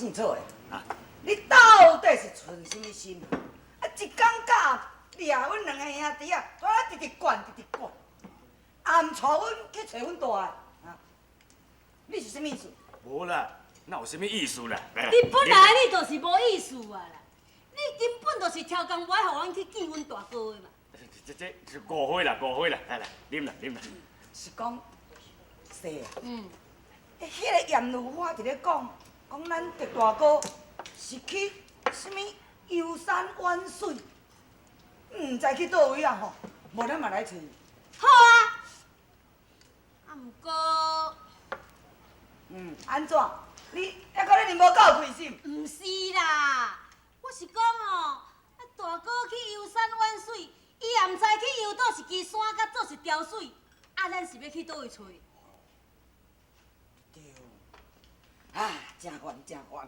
姓曹的，啊，你到底是存啥物心？啊，一工到暗掠阮两个兄弟仔，都咧直直灌，直直灌，也毋带阮去揣阮大的，啊，你是啥物意思？無啦，哪有啥物意思啦？你本來你就是無意思啊啦！你根本就是超工無愛予阮去見阮大哥的嘛。這是誤會啦，誤會啦，來來，啉啦，啉啦。是講是啊。欸，彼個閻如花佇咧講，講咱狄大哥是去啥物遊山玩水，毋知去佗位啊吼，無咱嘛來揣伊。好啊。啊，毋過，按怎？你猶閣咧無夠開心？毋是啦，我是講哦，啊大哥去遊山玩水，伊也毋知去遊佗一支山，佮佗一條水，啊，咱是欲去佗位揣？對，啊，真煩真煩。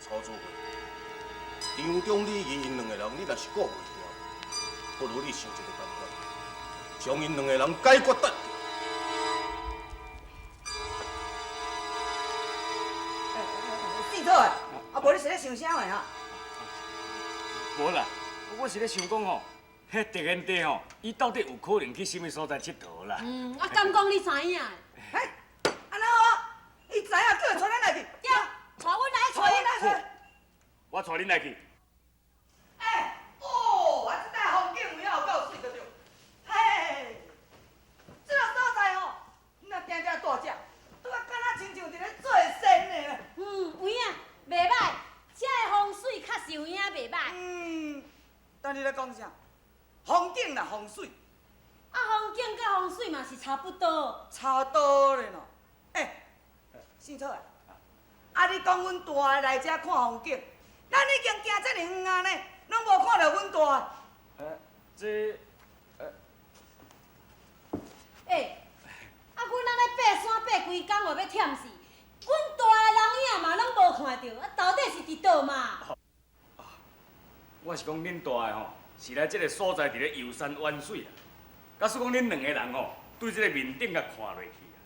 曹主任，張中理𪜶兩個人，你若是顧袂牢，不如你想一個辦法，將𪜶兩個人解決得掉。四嫂的，啊，無你是咧想啥話啊？無啦，我是咧想講吼，彼狄賢弟吼，伊到底有可能去啥物所在𨑨迌啦？嗯，啊，敢講你知影？嘿，按怎好？伊知影，叫伊帶咱來去。對，帶阮來帶阮來去。我帶恁來去。欸，哦，啊，這搭風景有影有夠媠著著。嘿，這個所在吼，若定定大隻，拄啊敢若親像佇咧做仙的咧。嗯，有影，袂䆀，這个風水確實有影袂䆀。嗯，等你咧講啥？風景啦，風水。啊，風景佮風水嘛是差不多。差多咧喏。欸，姓曹的，啊，你講阮大的來遮看風景，咱已經行遮爾遠啊呢，攏無看著阮大的。這，欸，啊，阮按呢爬山爬規工，嘛欲忝死，阮大的人影嘛攏無看著，啊，到底是佇佗嘛？我是講恁大的吼，是來這个所在佇咧遊山玩水啦。假使講恁兩個人吼，對這個面頂共看落去啊，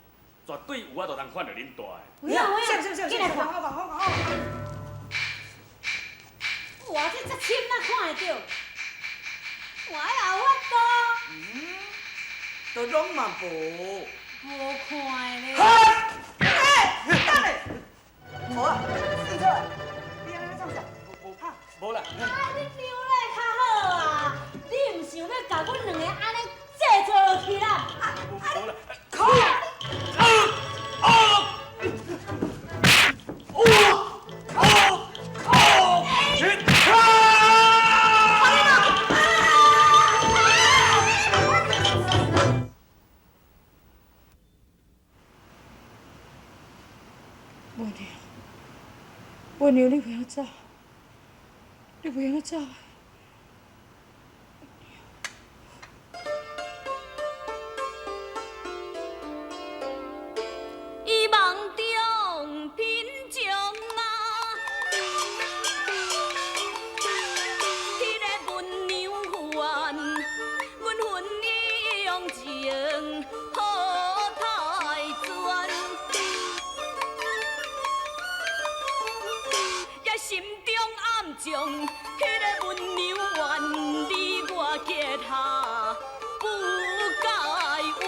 絕對有法度通看著恁大的。有影有影，是緊來看。好看好看好看。哇，這遮深哪看會著？哇，也有法度。嗯，都攏嘛無。無看咧。好，欸，等下，無啊，四嫂，你按呢創啥？無啦。啊，你娘咧較好啊！你毋想欲共阮兩个按呢製造落去啦？無啦。靠！啊！哦！哦！哦！啊！文娘，文娘，你袂曉走，你袂曉走。伊夢中貧窮啊，彼个文娘怨，阮分伊用情好太全，也心中暗将彼个文娘怨，你我結下不該怨。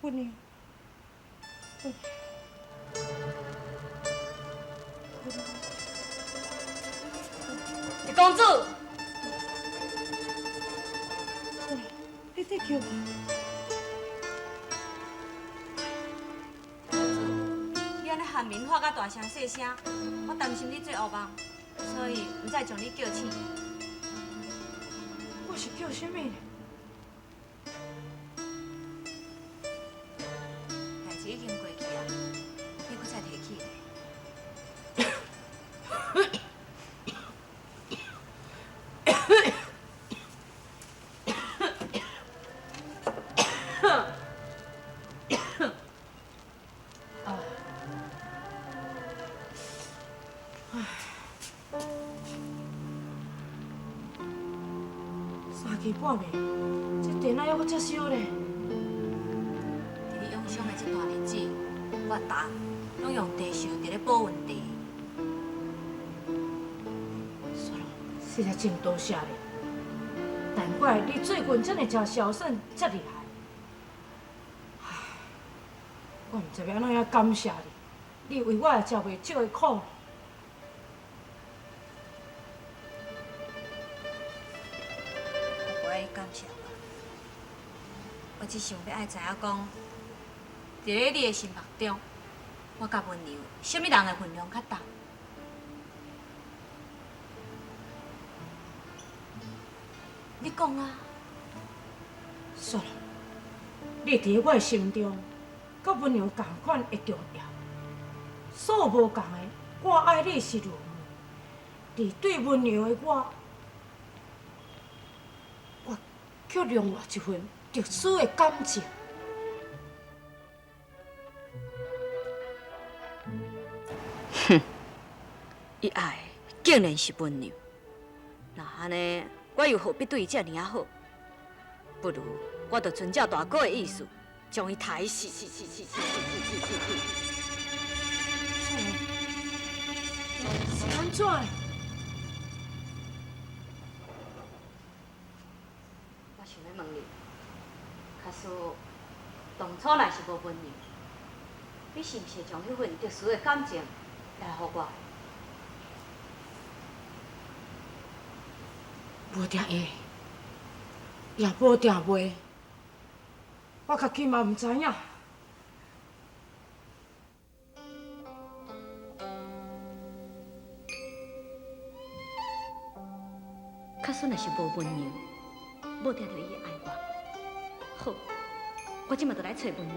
文娘，文娘，李公子，你在叫我？你按呢喊名喊甲大聲細聲，我擔心你做惡夢，所以毋才將你叫醒。我是叫啥物？代誌已經過去啊，你閣再提起來。三更半暝，這電哪猶閣遮燒咧？我逐暗攏用茶烧伫咧保温茶。雪露，实在真多谢你，难怪你最近这么孝顺，这厉害。唉，我毋知欲按怎样感谢你，你为我也食袂少的苦。我无爱你感谢我，我只想欲爱知影讲，伫咧你的心目中，我佮文娘，啥物人的份量较重？你讲啊！雪露，你伫我的心中，佮文娘仝款的重要。所无仝的，我爱你是如母，而对文娘的我，我却另外一份特殊的感情。哼，伊爱的竟然是文娘，若按呢，我又何必对伊遮尔仔好？不如我就遵照大哥的意思，将伊刣死。是按怎的？我想欲问你，假使当初若是无文娘，你是毋是会将彼份特殊的感情来予我？无定会，也无定袂，我家己嘛毋知影。假使若是无文娘，无定著伊会爱我。好，我这马就来揣文娘。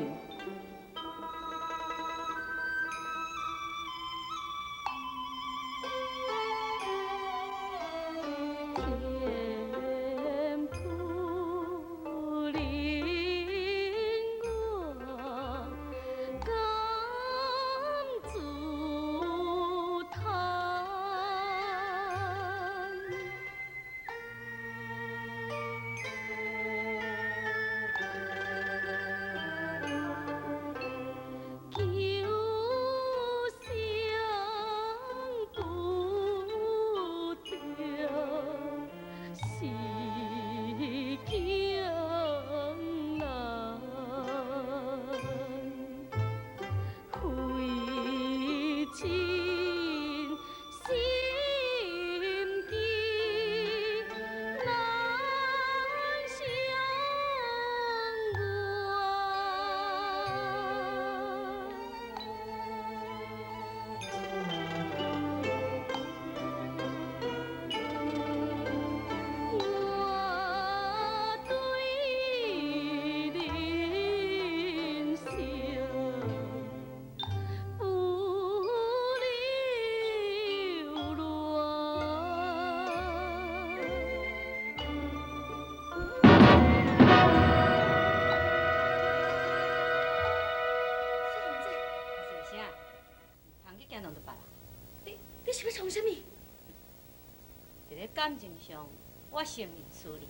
感情上，我承认输你。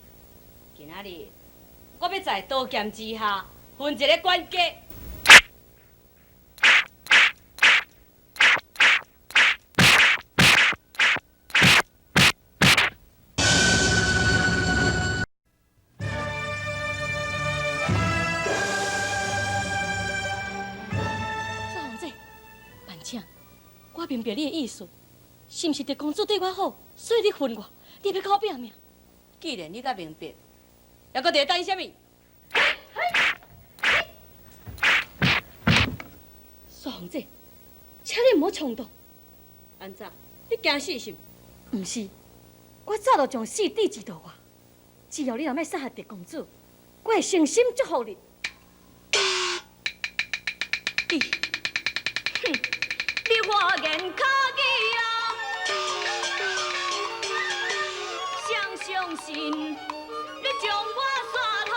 今仔日，我欲在刀剑之下分一个悬家。赵红姐，万请，我明白你的意思，是毋是狄公子对我好，所以你恨我？你欲佮我拼命？既然你较明白，犹阁伫咧等啥物？雪红姐，请你毋好冲动。按怎？你惊死是毋？毋是，我早就将死置之度外。只要你若欲杀害狄公子，我会诚心祝福你。你，哼！你花言巧语啊！相信你将我煞风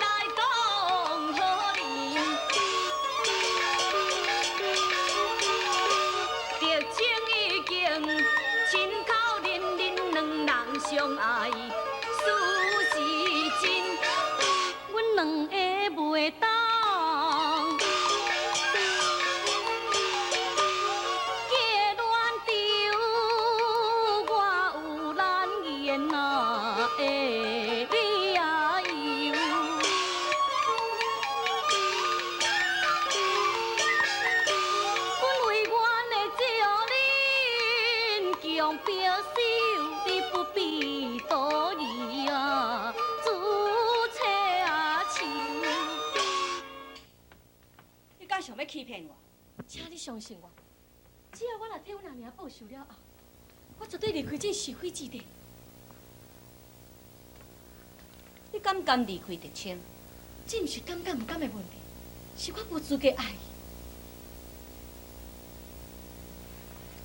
来讲予你，德情已经亲口认认两人相爱，事是真，阮两个袂当。騙我。請你相信我，只要我若替阮阿娘報仇了後，我絕對離開這是非之地。你敢甘離開德清？這毋是敢甘毋甘的問題，是我無資格愛伊。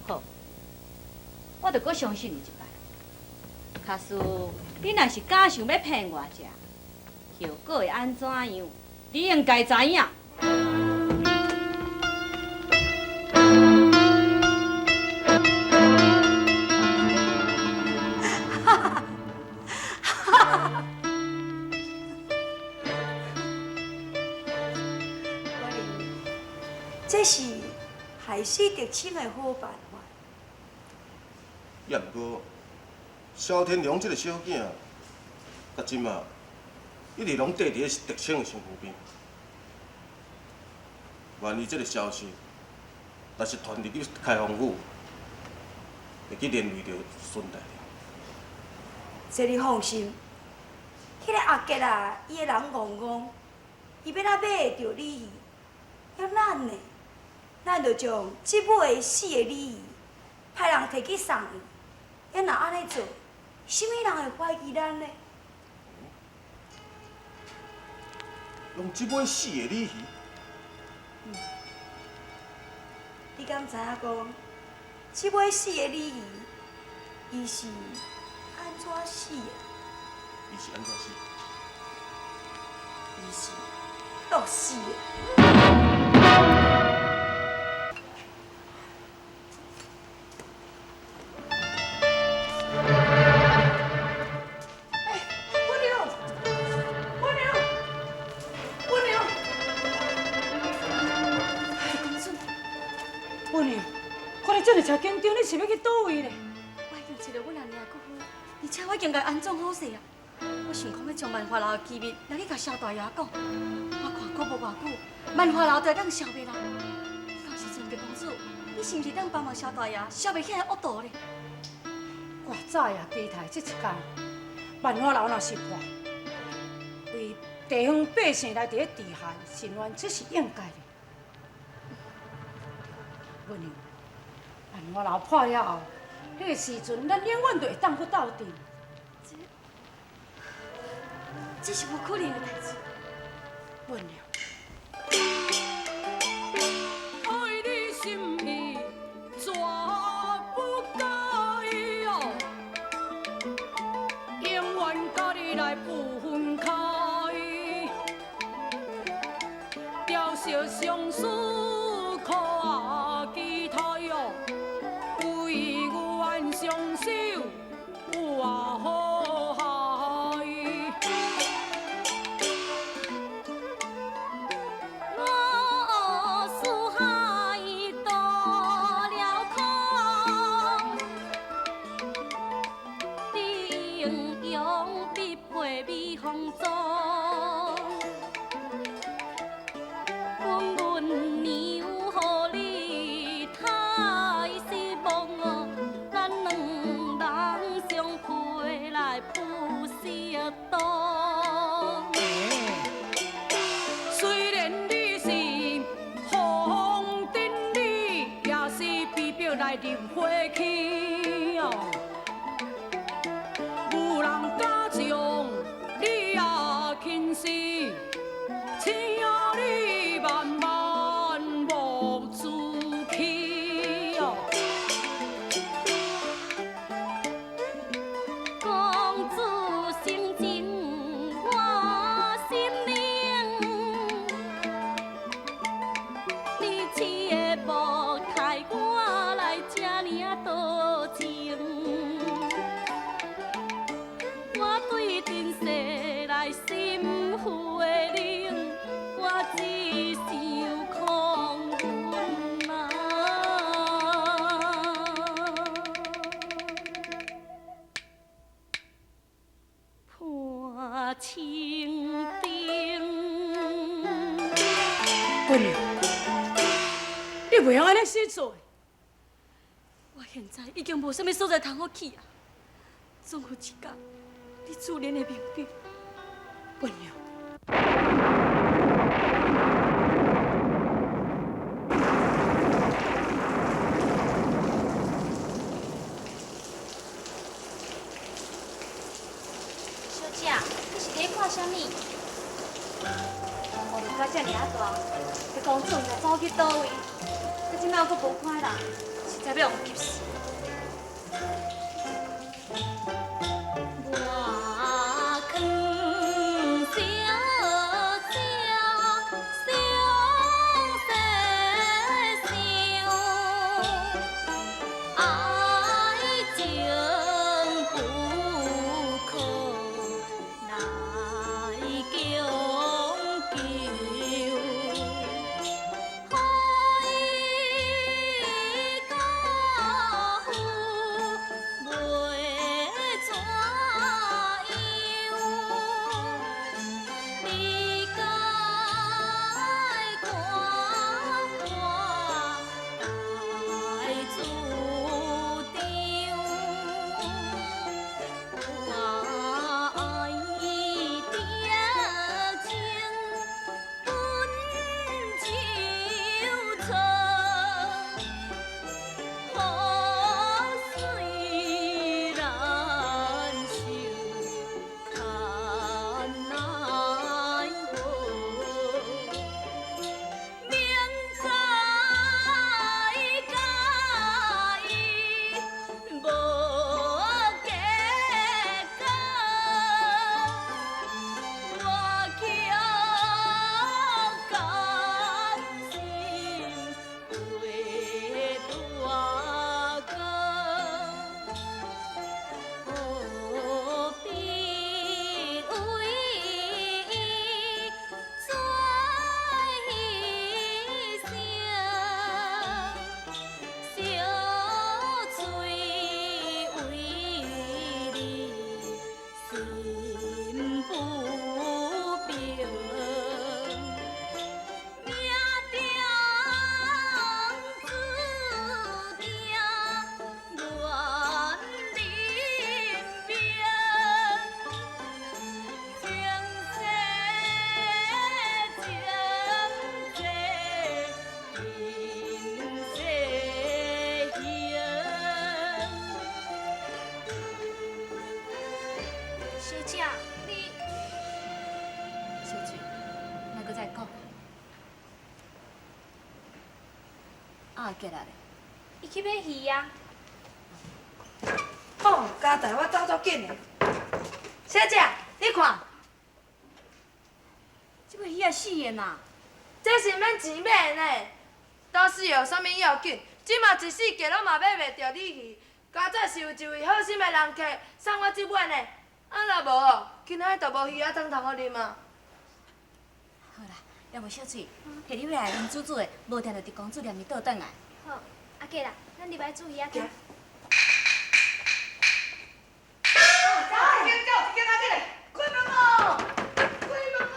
好，我就閣相信你一擺。假使你若是敢想欲騙我者，後果會按怎樣？你應該知影。這是害死德清的好辦法。也毋過，蕭天良這个小囝，到這馬一直攏綴佇咧德清的身軀邊。萬一這个消息，若是傳入去開封府，會去連累著孫大人。這你放心，彼个阿杰啊，伊的人戇戇，伊欲怎買會著鯉魚？啊，咱呢？咱就將這尾死的鯉魚派人提去送伊。啊，若按呢做，啥物人會懷疑咱呢？用這尾死的鯉魚？嗯。你敢知影講，這尾死的鯉魚，伊是按怎死的？伊是按怎死？伊是毒死的。真緊張，你是欲去佗位咧？我已經揣著阮阿娘骨灰，而且我已經共安葬好勢啊。我想講欲將萬花樓的機密拿去共蕭大爺講，我看過無偌久，萬花樓就會當消滅啦。到時陣德公子，你是毋是當幫忙蕭大爺消滅遐个惡徒咧？我早也期待這一天，萬花樓若是破，為地方百姓來佇咧治害伸冤，這是應該的。文娘。萬花樓破了後，彼个時陣，咱永遠就會當閣鬥陣。這是無可能的代誌。文娘。愛你心意絕不改哦，永遠佮你來不分開，雕琢相思苦啊期待哦。相守有啊好害，我四海渡了空，你英勇必配美风中。阮文娘予你太失望哦。咱兩人相配來不適當。雖然你是紅燈女，也是被逼來入火坑哦。無人敢將你啊輕視，請你慢慢莫自棄哦。公子性情我心靈，你切莫害我來這爾多情。我對陣世來心灰冷，我只想看阮啊。破青灯。文娘，你袂用按呢死做。我現在已經無啥物所在通好去啊，總有一天，你自然會明白。文娘。姐，你是伫咧看啥物？乌日到遮尔啊大，这公主毋知走去佗位，到这摆阁无看人，实在欲予急死。我藏小姐相思想，爱情不可来强求，何以家父袂怎样？你该看我大主张，我爱定情本就错，予水难受堪奈何。明知佮伊无结果，我却甘心为大哥。何必为伊做牺牲？烧醉为你心不平，命中注定怨人命，情世情债人世行。小姐，你小水，莫阁再讲。阿杰啊咧，伊去买鱼啊。哦，家财我走足紧的。小姐，你看，这尾鱼仔死的嘛？这是免钱买的呢，当时有啥物要紧？这马一世界拢嘛买袂著你鱼，佳哉是有一位好心的人客送我这碗的，啊若无哦，今仔日就无鱼仔汤通予啉啊。好啦，要无小水，提你回来啉煮煮的，无定就伫公主念伊倒转来。好，阿杰啦，咱入来煮鱼仔汤。走，一间走，一间啊，进来，开门哦，开门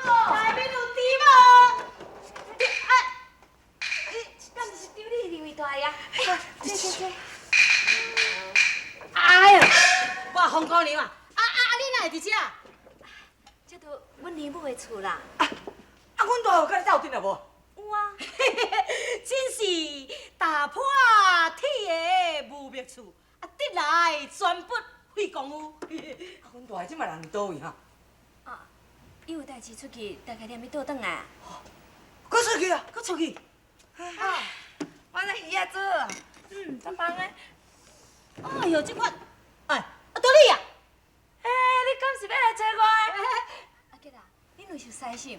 哦。内面有猪无？啊，敢毋是张你二位大爷？这这这。哎呦，哇，洪姑娘啊，啊啊啊！你哪会伫遮？这都阮姨母的厝啦。啊，阮大有佮你斗阵啊无？有啊。真是打破铁的无密处，啊，得来全不费功夫。啊，阮大这摆人伫佗位哈？啊，伊有代志出去，大概连伊倒转来。阁出去啊？阁出去？啊，我这鱼仔煮啊，足香的。哎哟，这款，哎，啊，倒你啊！欸，你敢是欲来揣我的？阿杰啊，你若熟似是？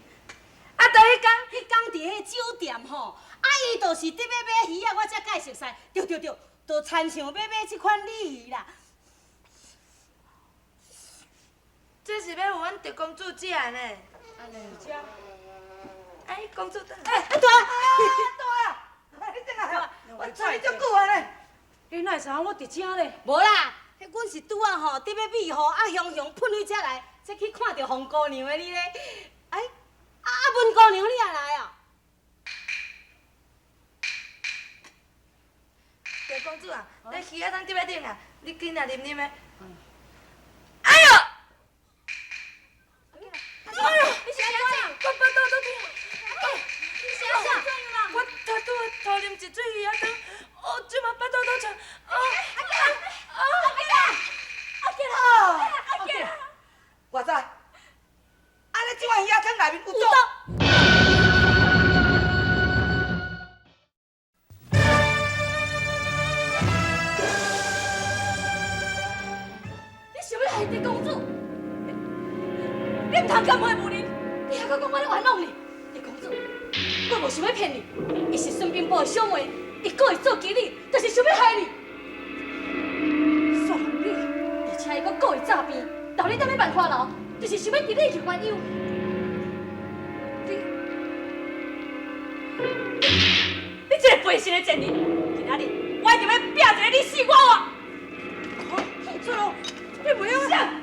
啊，就彼工，彼工伫彼酒店吼，啊，伊就是伫欲买鱼仔，我才佮伊熟似。对对对，就亲像欲买这款鲤鱼啦。这是欲予阮卓公主食的呢。按呢？食。哎，公主，哎，大，大啊！你转来啊！我揣你足久啊咧。你哪会知影我伫遮咧？无啦，阮是拄仔吼，伫欲米雨啊，雄雄喷开遮来，才去看著洪姑娘的你咧。哎，啊啊，文姑娘你也来哦？卓公主啊，你鱼仔汤伫欲冷啊，你紧来啉啉的。哎呦！哎呦！你是按怎？我腹肚足痛。你是按怎啦？我头拄仔偷啉一嘴鱼仔汤，哦，这马腹肚足痛。哦，阿杰，阿杰，阿杰，阿杰，我知。按呢这款鱼仔汤内面有毒。你想欲害狄公子？你毋通甘害无人，你还阁讲我咧冤枉你？狄公子，我无想欲骗你，伊是孙兵部的小妹，伊故意做妓女，就是想欲害你。雪龙你，而且伊阁故意诈病，留你踮咧万花楼，就是想欲伫你去烦忧。你这个背信的贱人，今仔日我一定欲拼一个你死我活！雪龙，你袂用。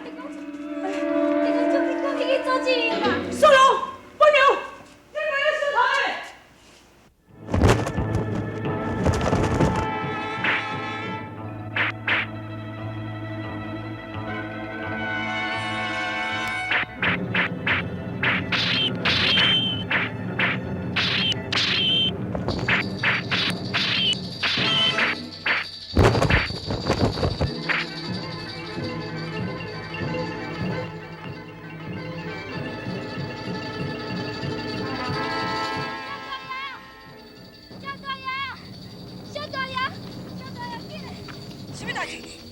狄公子，狄公子，你赶紧去阻止𪜶啦！雪龙，温娘，你袂用输台。萧大爷，萧大爷，萧大爷，紧来！什么代志？